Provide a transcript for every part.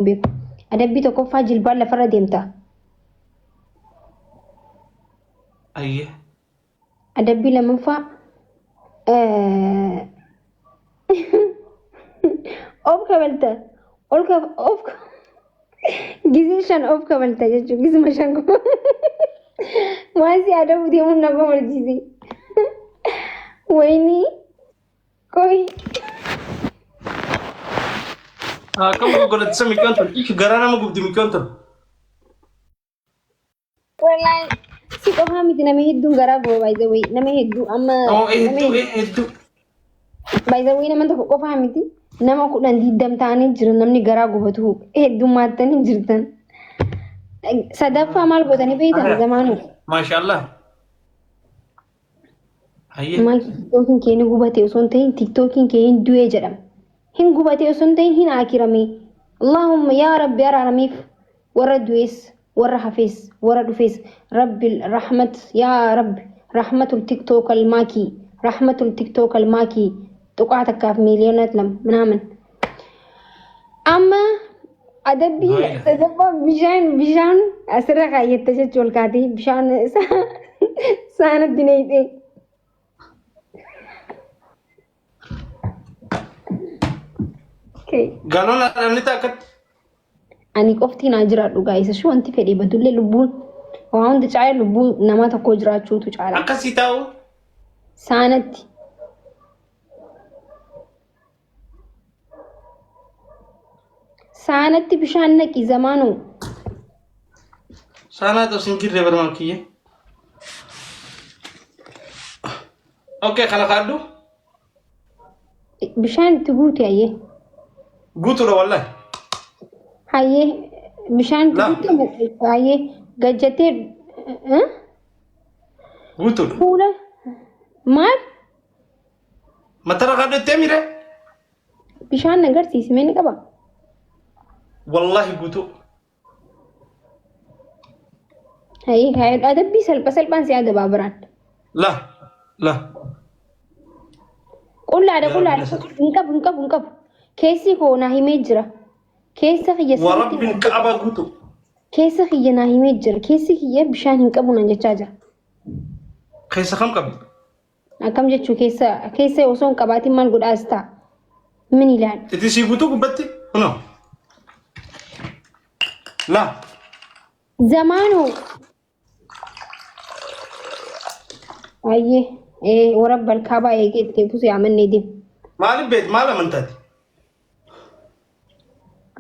Beeku. Adabbii tokkoffaa jilbaan lafarra deemta. Ayyee. Adabbii lammaffaa of kabalta. Ol of gizee shan of kabalta jechuudha. Gizuma shan qofa. Waan si adabu deemuun na komalchiise. Wayinii. Qoy. Akkam goggolatisa micoon tun. Ishi garaa nama gubdi micoon tun. Wallahi si qofaa miti nama hedduun garaa guba by the way nama hedduu amma Oo nama hedduu hedduu. by the way nama tokko qofaa miti nama 10 20 ta'anii jiran namni garaa gubatu heddummaatanii jirtan. Sadaffaa maal gootanii beektan zamaanuu. Maashaallah. Hayyee. Maal tiktookiin kee ni gubate osoo hin ta'in tiktookiin kee hin du'ee jedhama. Hin gubate osoo hin ta'in hin akirame. Allahumma yaa Rabbi araaramiif warra du'es warra hafes warra dhufes Rabbi rahmat yaa Rabbi rahmatul tiktook almaakii rahmatul tiktook almaakii tuqaa takkaaf miiliyoona 2 minaamin. Amma adabbii Du'aayidha. sadaffaa bishaan bishaan asirra kaayyatte jechuun ol kaatee bishaan saanatti neeyxee. Okay. Galoon namni takkatti. Ani qofti naa jiraadhu gaa isa wanti fedhe badullee lubbuun waa hundi caala lubbuu nama tokkoo jiraachuutu caala. Akkasii taa'u. Saanatti. Saanatti bishaan naqi zamaanuu. Saanaa ta'u sin jirre barmaan kiyya. Okay, kana kaadhu. Bishaan itti guuti hayyee. Guutuudha wallahi. Hayyee bishaan itti La. guutte hayyee gajjattee eh? Guutuudha. Fuula maal? Matara kaadhu itti mire. Bishaan na garsiisi mee ni qaba. Wallahi guutuu. Hayyee hayyee adabbii salpha salphaan si adabaa biraan. La la. Qullaadha Yaa qullaadha Rabbi na hin qabu hin qabu hin qabu. Keessi koo naa himee jira. Keessa kiyya sirriitti Warabbiin ka'aba guutuu. keessa kiyya naa himee jira. Keessi kiyya bishaan hin qabu naan jechaa jira. Keessa kam qabdi? Akkam jechuu keessa keessa osoo hin qabaatin maal godhaa as ta'a? Min ilaal. Itti sii guutuu gubbatti kunoo. La. Zamaanoo. Ayyee ee warra balkaabaa eegee itti busee amannee deemu. Maaliif beekti maal amantaati?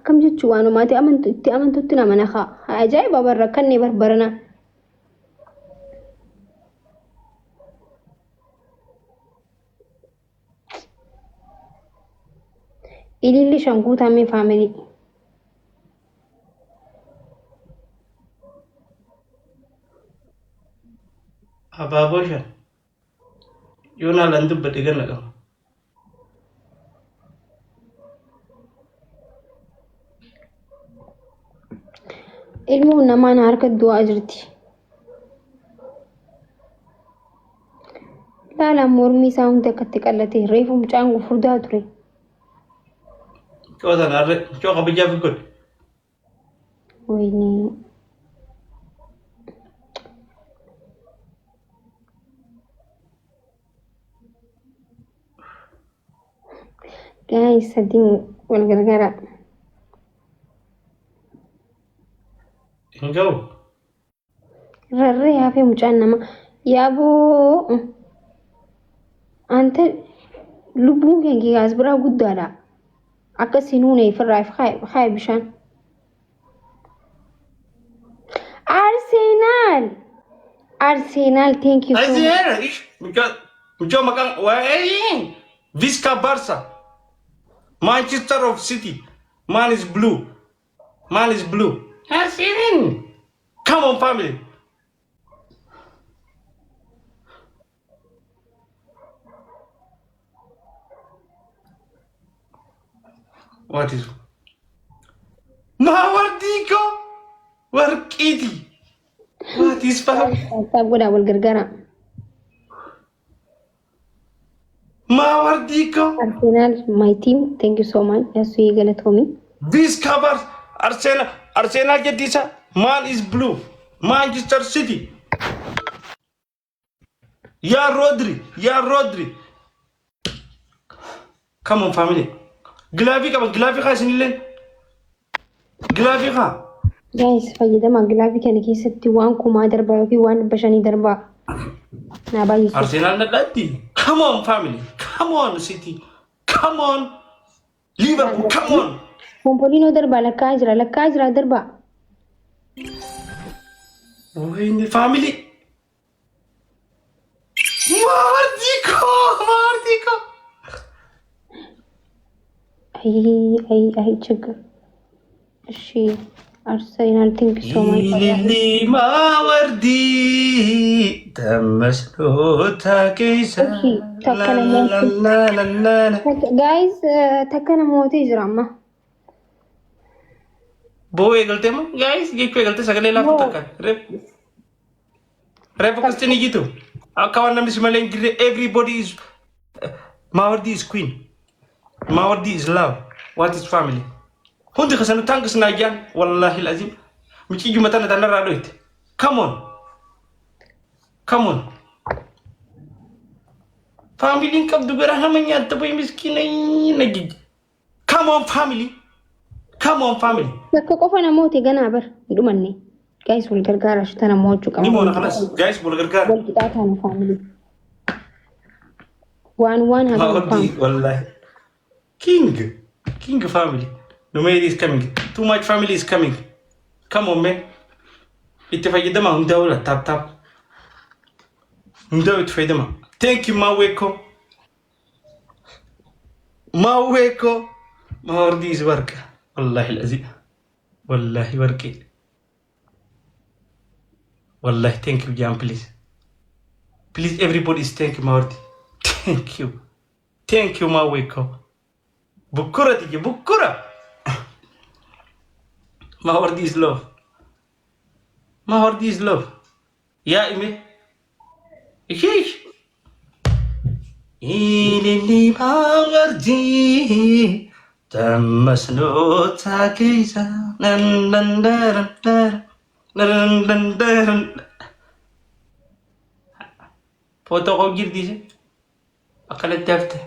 Akkam jechuu waanumaati amantu itti amantutti nama nakaa. Ajaa'iba barra kannee barbaranaa. Ililli shan guutamee faamilii. Abaaboo shan. Yoo naalaan dubbadhe ganna qaba. Ilmoon namaa na harka du'aa jirti. Laalaan mormii isaa hundi akkatti qal'ate reefu mucaan kun furdaa ture. Coo sana harree coo kabajaa fi godhe. Wayinii. Guys, sadiin wal gargaara. Hin ga'u. Rarree hafee mucaan nama. Yaaboo. Ante lubbuun keenya as biraa guddaadha. Akka siin huune ifirraa if kaaye bishaan. Arsenal! Arsenal, thank you so much. Arsenal. Ish. Mucaa mucaa maqaan waa'ee Visca Barca. Manchester of City. Man is blue. Man is blue. Arsenal. Come on family. What is Maawardii koo warqiiti. What is family? Taap godhaa wal gargaaraa. Maawardii koo. Arsenal, my team, thank you so much. Yasuu galatoomi. Visca Barca. Arsenal, Arsenal jedhiisa. Man is blue. Manchester City. Yaa Rodri, yaa Rodri. Come on, family. Glove qaban, glove kaa isinillee. Glove kaa. Guys, fayyadama glove kana keessatti waan 1000 darbaa yookiin waan 500 darbaa. Naa baay'isu. Arsenal nadhaatti. Come on, family. Come on, City. Come on, Liverpool. Come on. Poompoliinoo darbaa, lakkaa jira, lakkaa jira, darbaa. Wayne family. Maardiko, Maardiko. Ayi ayi ayi, ችግር። እሺ አርሰናል, thank you so much. Ililli maawardii dammasnoota keessa. እሺ takka namoota. La la la la. Guys, takka namoota jira amma. Boo eegaltee moo guys jechuu eegaltee sagalee laaftu takka. Reef akkasitti ni jitu. Akka waan namni si malee hin jirre. Everybody is Mawardi is queen. Mawardi is love. What is family? Hundi keessanuu thanks naayyaan wallahi lazim. Miciyyuma tana tanarraa dhoyte. Come on. Come on. Familyn qabdu gara hama nyaatta boy miskiina na jijji. Come on, family. Come on, family. Takka qofa namoota ganaa bar hin dhumanne. Guys, wal gargaara, shita namoota Ni moona qaba. kanas guys, wal gargaara. Wal qixaa taana, family. Waan waan haa ta'u. Mawardi wallahi. King. King family. Numeeri is coming. Too much family is coming. Come on, man. Itti fayyadama hundaa oola, tap tap. Hundaa itti fayyadama. Thank you, Maweko. Maweko. Mawardi is warqa. Wallahi al-azim. Wallahi warqee. Wallahi thank you, Jan, please. Please, everybody is thank you, Mawardi. Thank you. Thank you, Maweko. Bukkura tiyya bukkura. Mawardi is love. Mawardi is love. Yaa ime. Ishiish. Ililli mawardi. Dammasnoota keessa. Nan nan daran daran. Nan nan daran. Footoo koo jirtiise. Akkanatti hafte.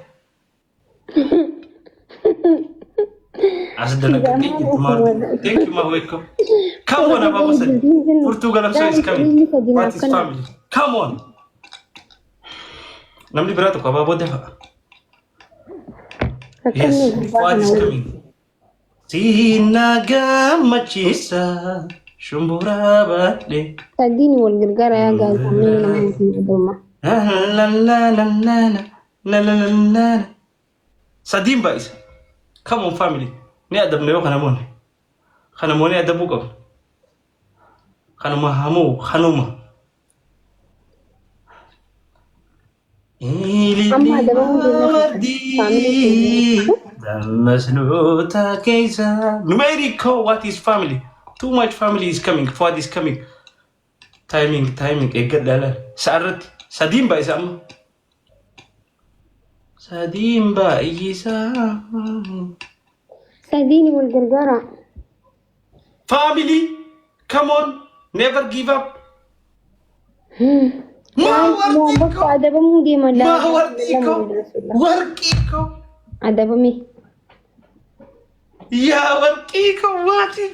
As dalagatee jirti Mawardi. Thank you, Maweko. Come on, Ababa Sadi. Furtuu galamsoo is coming. What is family? Come on. Namni biraa tokko abaaboo dafa. Yes, what is coming? Siina gammachiisa shumburaa baadhee. Sadiin wal gargaara yaa guys, amma nama dhuma. La la la la la la la la la. Sadiin baay'isa. Come on, family. Ni adabna yoo kana moone. Kana moonee adabuu qabna. Kanuma hamoo kanuma. Amma adabamuu deemna. Dammasnoota keessa. Numerico, what is family? Too much family is coming. Fuad is coming. Timing, timing, eeggadha laal. Sa'arratti sadiin baay'isa amma. Sadiin baay'isa. Sadiin wal gargaara. Family, come on, never give up. Maa bakka adabamuu deema. Maawardiiko, warqiiko, Adabame. Yaa warqiiko, waati.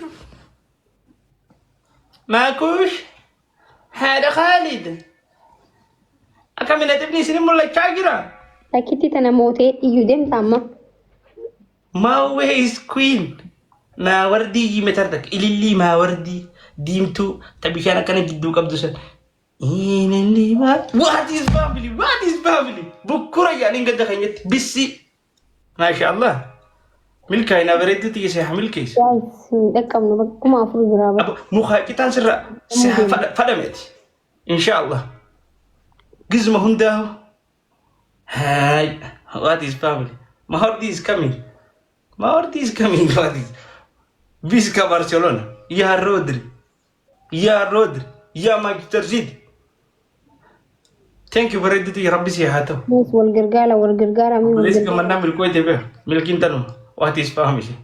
Maakush, haadha Khaalid. Akkamiin adabni isin mul'achaa jira? Takkitti tana mootee iyyuu deemta amma. Maawwee is queen. Maawardii yimetar takka ilillii maawardii diimtuu ta bishaan akkana gidduu qabdu san. Ilillii maa. What is family? What is family? Bukkura jedhaniin gadda keenyatti bissi. Maasha Allah. Milkaa'inaa bareedduu xiyya haa milkeessu. Guys, hin dhaqqabnu, bakka 4000 biraa bara. Muka citaan sirra si haa fadhameeti. Insha Allah. Gizma hundaahu. Hai. What is family? Mawardi is coming. Mawardi is coming. What is? Visca Barcelona. Ya Rodri. Ya Rodri. Ya Manchester City. Thank you bareedduu rabbi si haa ta'u. Guys, wal gargaara, wal gargaara, mee wal Obboleessi gargaara. Gammannaa milkoo itti beeku. Milkiin tanuma. What is family?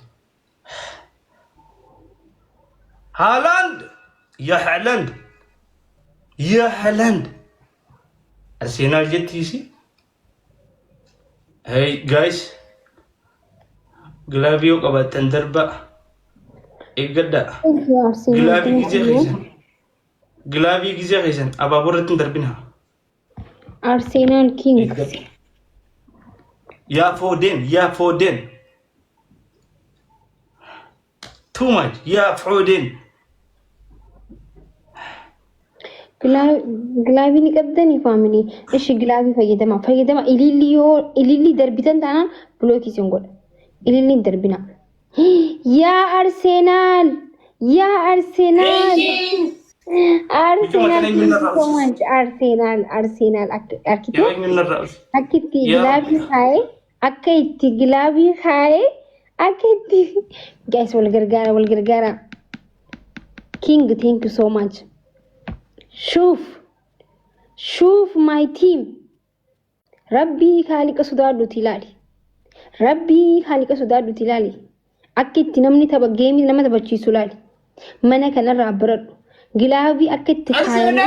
Haaland! Yaa Haaland! Yaa Haaland! Arsenaal jettiisi. Hey guys, glove yoo qabaattan darbaa. Eeggadhaa. Thank you, Arsenal. Glove Thank gizee you. keessan. Glove gizee keessan abaaboo irratti hin darbinaa. Arsenal King. Eeggadhaa. Yaa Foden, yaa Foden. Too much. Yaa Foden. Glove ni qabdanii family. Ishi glove fayyadama. Fayyadama ililli yoo ililli darbitan taanaan block isin godha. Ililli hin darbina. Yaa Arsenaal! Yaa Arsenaal! Arsenaal, thank you so much. Arsenaal, Arsenaal arkitee Yaa eenyuun narraa obsi. Akka itti Yaa glove kaa'ee, akka itti glove kaa'ee, akka itti. Guys, wal gargaara, wal gargaara. King, thank you so much. Shuuf, shuuf my team. Rabbii kaaliqa sodaadhuti ilaali. Rabbii kaaliqa sodaadhuti ilaali. Akka itti namni tapha game nama taphachiisu ilaali. Mana kanarraa baradhu. Glove akka itti kaayame.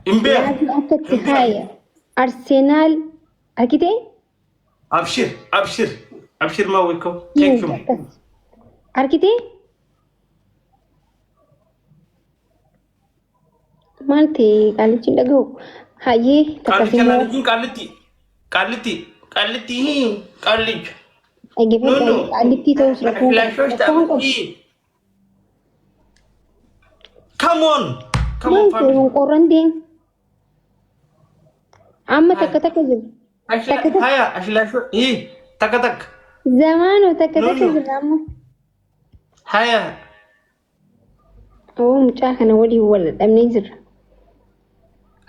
Hin beeku. Glove akka itti kaaya. Arsenaal arkitee? Abshir, abshir, abshir maa wikko. Thank you. Akkas. Arkitee? Maal ta'e qaalichi hin dhaga'u? Hayyee Qaallicha takkasimmoo naan qaallitti, qaallitti, qaallitti, qaallicha. Dhaggeeffadhu. No, no. Qaallittii ta'us rakkoo Filaashoosh rakkoo hin qabu. Come on. Come on, Maal ta'e family. qorran deem. Amma takka takka jiru. Takka takka. Haya, ashilaashoo. Hii, takka takka. Zamaanoo takka No, takka no. jira amma. Haya. Oo, mucaa kana waliin wal dhabnee jirra.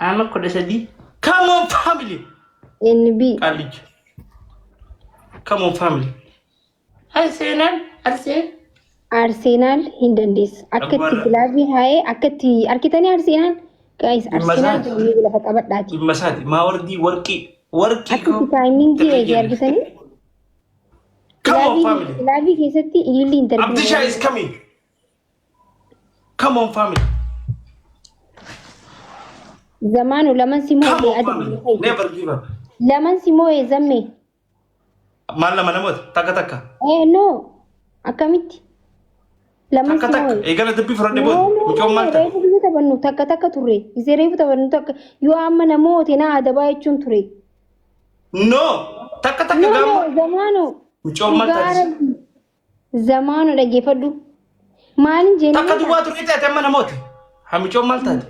Ama 13. Come on, family. NB. Qaallicha. Come on, family. Arsenal, Arsenal. Arsenaal hin dandeessu. Akka itti Abbaan- glove haayee, akka itti arkitanii Arsenaal. Guys, Arsenaal Dhimma jedhanii lafa qabadhaati. Dhimma isaati. Maawardii warqii. Warqii Akka itti timing eegee argitanii. Come on, Glove family. Glove keessatti ililli hin darbine. Abdisha is coming. Come on, family. Zamaanu laman si Come moo'ee on, family. adii. Never give up. Laman si moo'ee zammee. Maal lama namoota? Takka takka. Eh, no. Akkamitti? Laman Takka si takka. moo'ee. Eegala dubbii fudhadhe No, booda. no, Mucoon no, maal ta'e? reefu gisee taphannu takka takka turre. Gisee reefu taphannu takka yoo amma namoota na adabaa jechuun ture. No. Takka takka No, gaama. no, zamaanu. Mucoon maal Dhugaa taate? Rabbi. Zamaanu dhaggeeffadhu. Maalin Takka jennee duwwaa ture taate amma namoota. Haa, mucoon maal taate?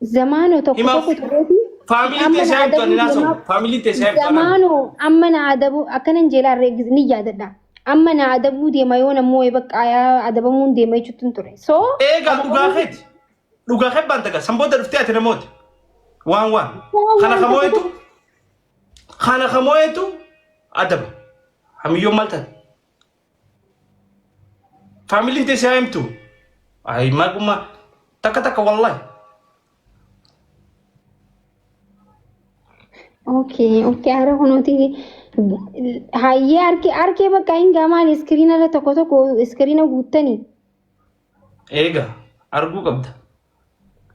Zamaanoo tokko Himaaf. tokko tureeti. Family Amma na teessee himtu ani adabuu naasa'u. deemaa. Family teessee himtu anaan. Zamaanoo amma na adabuu akkanan jeelaa ni yaadadha. Amma na adabuu deema yoo nammoo bakka adabamuun deema jechuutti ture. So Eegaa dhugaa keeti. Dhugaa kee baan takka. San booda dhuftee ati namoota. Waan waan. Kana kamoo'etu. Kana kamoo'etu adaba. Hamiyyoon maal taate? Familyn teessee himtu. Ay, maquma takka takka wallahi. Okay, hara kunuuti hayyee harkee harkee bakka hin gamaan screen irra tokko tokko screen guuttanii. Eegaa arguu qabda.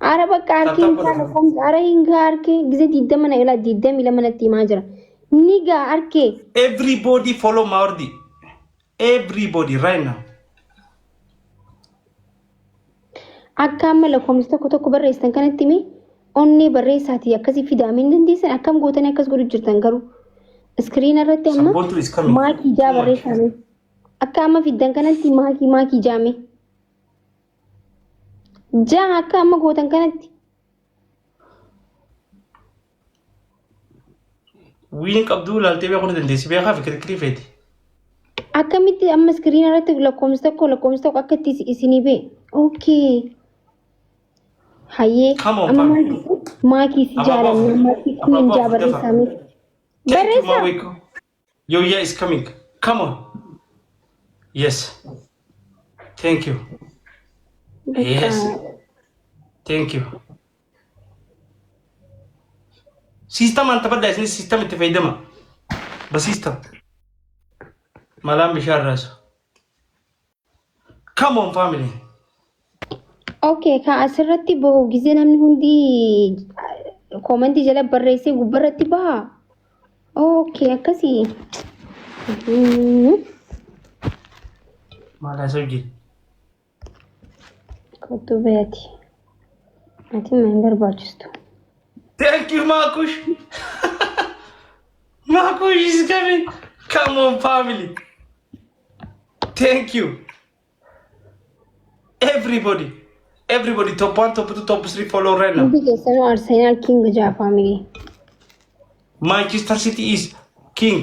Ara bakka harkee hin Tap tap. kaa ara hin gaa harkee gisee 20 na ilaa 22 natti himaa jira. Ni gaa harkee. Everybody follow Mawardi. Everybody right now. Akka amma lakkoofsa tokko tokko barreessitan kanatti himi onnee barreessaatii akkasii fidaamee hin dandeessan. Akkam gootanii akkas godhu jirtan garuu screen irratti amma Sabboontu is coming. Maakii jaa barreessame akka amma fiddan kanatti maakii maakii jaame jaa akka amma gootan kanatti. Wiin qabduu ilaaltee beekuu ni dandeessi. Beekaa fi kirkirii feeti. Akkamitti amma screen irratti lakkoofsa tokko lakkoofsa tokko akka itti isinii bee? Okay. Hayyee. Come on, amma family. Maakii si Abaaboo jaalanna afur. maakii queen Abaaboo jaa afur dafa. barreessame. Thank you, Barreessaa. Mawiko. Yoya is coming. Come on. Yes. Thank you. Yes. Thank you. System an taphadha isinis system itti fayyadama. Ba system. Malaan bishaan raasu. Come on, family. Okay, ka asirratti bahu gizee namni hundi koomantii jala barreessee gubbarratti baha. Okay, akkasii. Maal haasa'u jira? Kottuu bayati. Ati ma hin barbaachistu. Thank you, Makush. Makush is coming. Come on, family. Thank you. Everybody. Everybody, top one, top two, top three, follow right now. Hundi keessanuu Arsenaal king jaa family. Manchester City is king.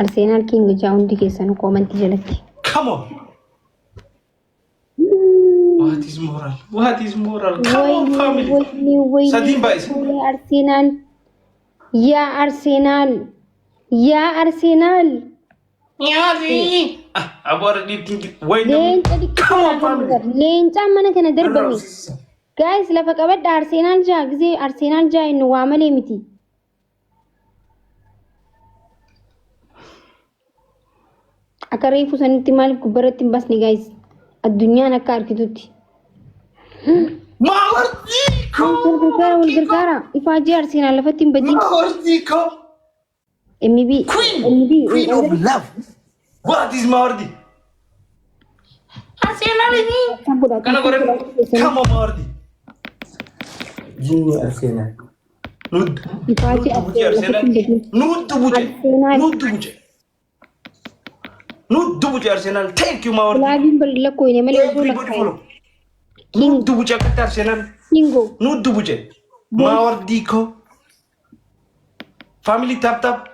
Arsenaal king jaa hundi keessanuu koomantii jalatti. Come on. What is moral? What is moral? Come on, family. Wayne, wayne, Sadiin baay'ise. wayne, Arsenaal. Yaa Arsenaal. Yaa Arsenaal. Nyaati. Ah, aboora dhiirtiin wayne. Leenca Come on, family. Leencaan mana kana darbame. Guys, lafa qabadha. Arsenaal jaa gizee Arsenaal jaa inni waa malee miti. Akka reefu sanitti maaliif gubbarratti hin basne, guys? Addunyaan akka argitutti. Mawardiiko. Wal gargaara, wal gargaara. Ifaajii Arsenaal lafatti hin badin. Mawardiiko. MB. Queen. MB. Queen of love. What is Mawardi? Kana godhan. Come on, Mawardi. Jinni Arsenal. Nud. Ifaajii Nuddu buce Arsenaal Arsenal. lafatti hin badin. Nuddu buce. Arsenal. Nuddu buce. Nuddu buce Arsenal. Thank you, Mawardi. Kilaabiin bari lakkooyne malee osoo Everybody lakkaa'e. follow. Nuddu buce akkatti Arsenal. Kingo. Nuddu buce. Mawardi ko. Family, tap tap.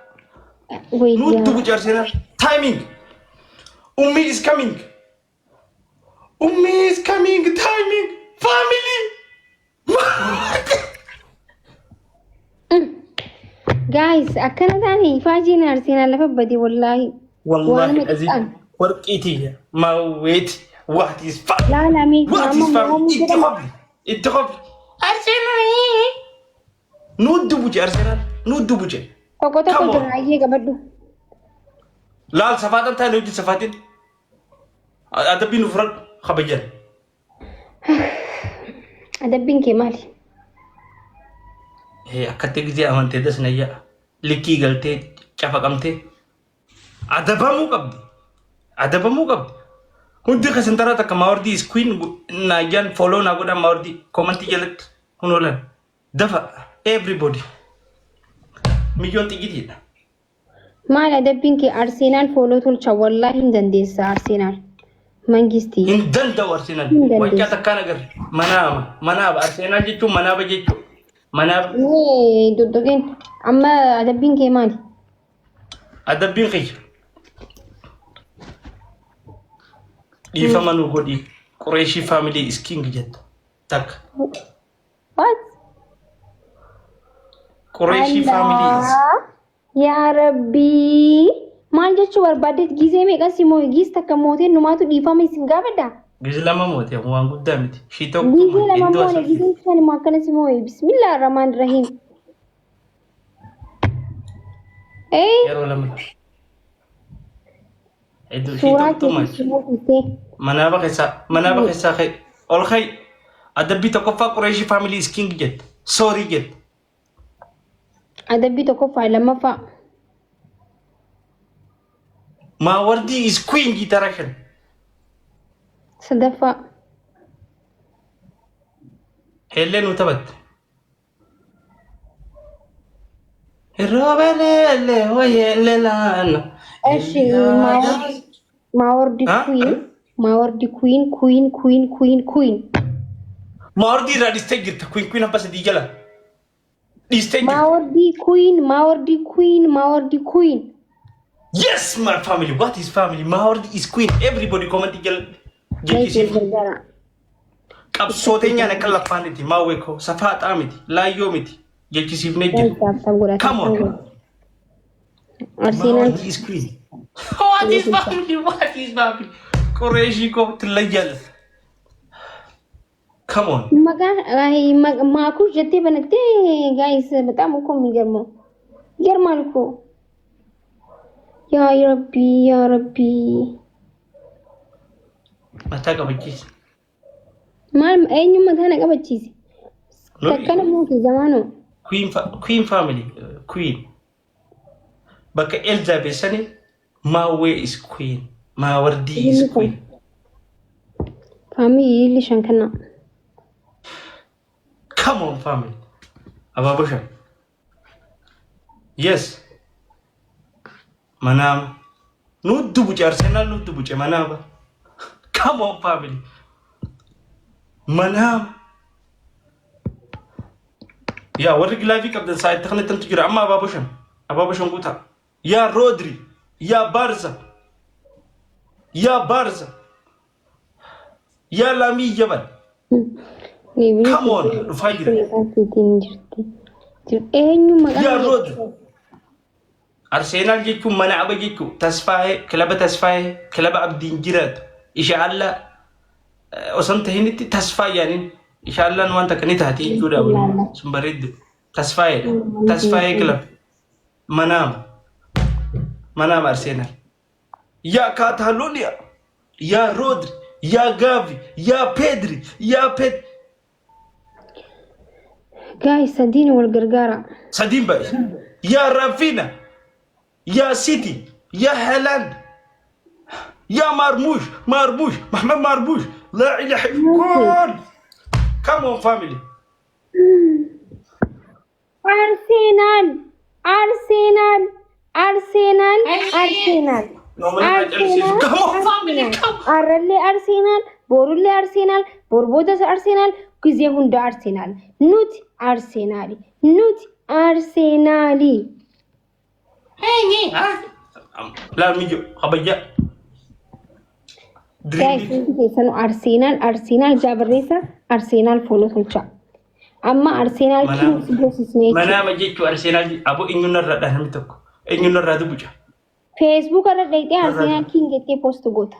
Nuddu Wayyaa. buce Arsenal. Timing. Ummi is coming. Ummi is coming. Timing. Family. Guys, akkana taane ifaajiin Arsenaal lafa bade wallaahi. Wallahi Waanuma azim. xiqqaan. Warqiitii. Maweeti. What is family? Laalame. What is Amma family? mo'amuu Itti jedhama. qofli. Itti qofli. Arsenal. Nuddu buce Arsenal. Nuddu buce. Tokko tokko Come on. jira, ayyee qabadhu. Laal, safaaxan taane hojii safaatiin. Adabbiin nu fudhadhu kabajan. Adabbiin kee maali? Akkatti gizee amantee dasnayyaa. Likkii galtee cafaqamtee. Adabamuu qabdi. Adabamuu qabdi. Hundi keessan taraa takka Maawardii is queen naajaan follow naa godhan. Maawardii komantii jalatti kun oolan. Dafa, everybody. Miyyoon xiyyitiidha. Maal adabbiin kee? Arsenaal follow tolcha, wallaahi hin dandeessa Arsenaal. Mangistii. Hin danda'u Arsenaal. Hin dandeessu. Wancaa takkaan agarre. Manaaba. Manaaba. Arsenaal jechuun manaaba jechuudha. Manaaba. Mee doddoqeen amma adabbiin kee maali? Adabbiin kiyya. Dhiifama nu godhi. Qureeshii family is king jetta. Takka. What? Qureeshii family is. Allah. Yaa Rabbii. Maal jechuu barbaaddeet? Gizee meeqas immoo giis takka mooteen numaatu dhiifama isin gaafadha? Gizi lama moote waan guddaa miti. Shii tokko Gizee lama iddoo moone asii. gizeen shan immoo akkanas immoo bismillah ar-rahmaan rahim. Ee. Yeroo lama. Iddoo shii Suuraa tokko keetii maal? mootistee. Manaaba keessaa ka'e. Ol ka'e. Adabbii tokkoffaa Qureeshii family is king jetta. Sorry jetta. Adabbii tokkoffaa, lammaffaa. Maawardii is queen giitara shan. Sadaffaa. Heellee nu taphatte. Roobeleele wayeele laana. Eshi Maawardi Ha? queen, Maawardi queen, queen, queen, queen, queen. Maawardii irraa dhiistee jirta. Queen, queen abba sadii jala. Dhiistee jirta. Maawardi queen, Maawardi queen, Maawardi queen. Yes, my family. What is family? Mawardi is queen. Everybody comment jala. Guys, Jechisiif. wal gargaara. Qabsoo teenyaan akka laffaaniti. Maawwee koo safaaxaa miti. Laayyoo miti. Jechisiifnee Guys, jiru. tap tap godha. Come Tap on. godha. Arsenaal. Mawardi is queen. What is family? What is family? Qureeshii koo tillayyal. Come on. Maqaan maakush jettee banattee, guys, በጣም እኮ የሚገርመው ይገርማል እኮ። ያ ረቢ፣ ያ ረቢ። Mataa qabachiisa. Maal eenyu mataa na qabachiise? Takkana muuti zamaanoo. Queen, Queen family, Queen. Bakka Elizabeth sani Maawwee is Queen. Maawardii is Queen. Faamii ililli shan kennaa. Come on family. Abaaboo shan. Yes. Manaama. Nutti buce Arsenal nutti buce manaama. Come on family. Manaama. Yaa warri gilaavii qabdan saayitti kanatti tantu jira amma abaaboo shan. Abaaboo shan guutaa. Yaa Rodri. Yaa Barza. Yaa Barza. Yaa Lamii Yamal. Come on dhufaa jira. Jirti. Eenyu maqaan Yaa Rodri. Arsenaal jechuun mana aba jechuun Tasfaayee kilaba Tasfaayee kilaba abdiin jiraatu ishaallah osoo hin tahinitti Tasfaa yaaniin ishaallaan waan takka ni taati jechuudha sun bareeddu Tasfaayeedha Tasfaayee kilaba manaama manaama Arsenaal. Yaa Kaataalooniyaa yaa Rodri yaa Gaavi yaa Pedri yaa Ped Guys, sadiin wal gargaara. Sadiin ba'e. Yaa Raafina, yaa City, yaa Haaland, yaa Marmush, Marmush, Mahmed Marmush, laa ilaaha goal. Come on family. Arsenal! Arsenal! Arsenal! Arsenal! Arsenal! Come on family, come. Arrallee Arsenal, borullee Arsenal, borboodas Arsenal, gizee hunda Arsenal. Nuti Arsenaali. Nuti Arsenaali. Laal mijo kabajaa. Guys, Dream hundi keessanuu Arsenal, Arsenal jaa barreessa, Arsenal follow tolcha. Amma Arsenal Manaama. Kings goosisne jechuudha. Manaama jechuun Arsenaal abo eenyuun irraa dha namni tokko eenyuun irraa dubuca. Facebook irra dhaqxee Arsenal King jettee post goota.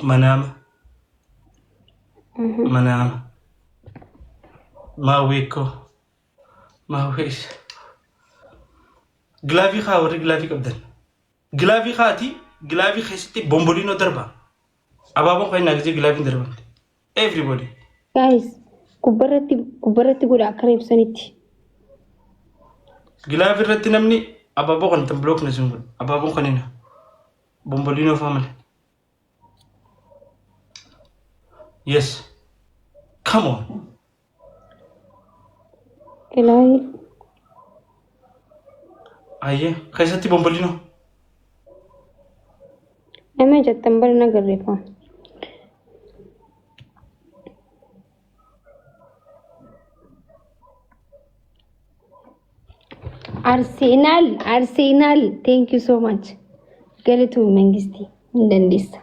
Manaama. Manaama. Maawweekoo. Maawwees. Gilaavii kaa warri gilaavii qabdan. Gilaavii kaati gilaavii keessatti bomboliinoo darba. Abaaboon kan inni gisee gilaaviin darbamte. Everybody. Guys, gubbarratti gubbarratti godha akka reebsanitti. Gilaavii irratti namni abaaboo kan tan block na sun godhu. Abaaboon kan inni bomboliinoo faa malee. Yes. Come on. Gilaavii. Ayyee keessatti bomboliinoo. Nama jettan bari na garreeffama. Arsenal, Arsenal, thank you so much. Galatoomii Mangistii hin dandeessa.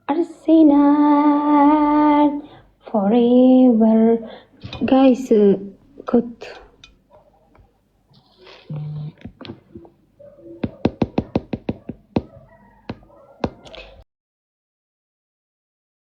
Arsenal forever. Guys, kottu.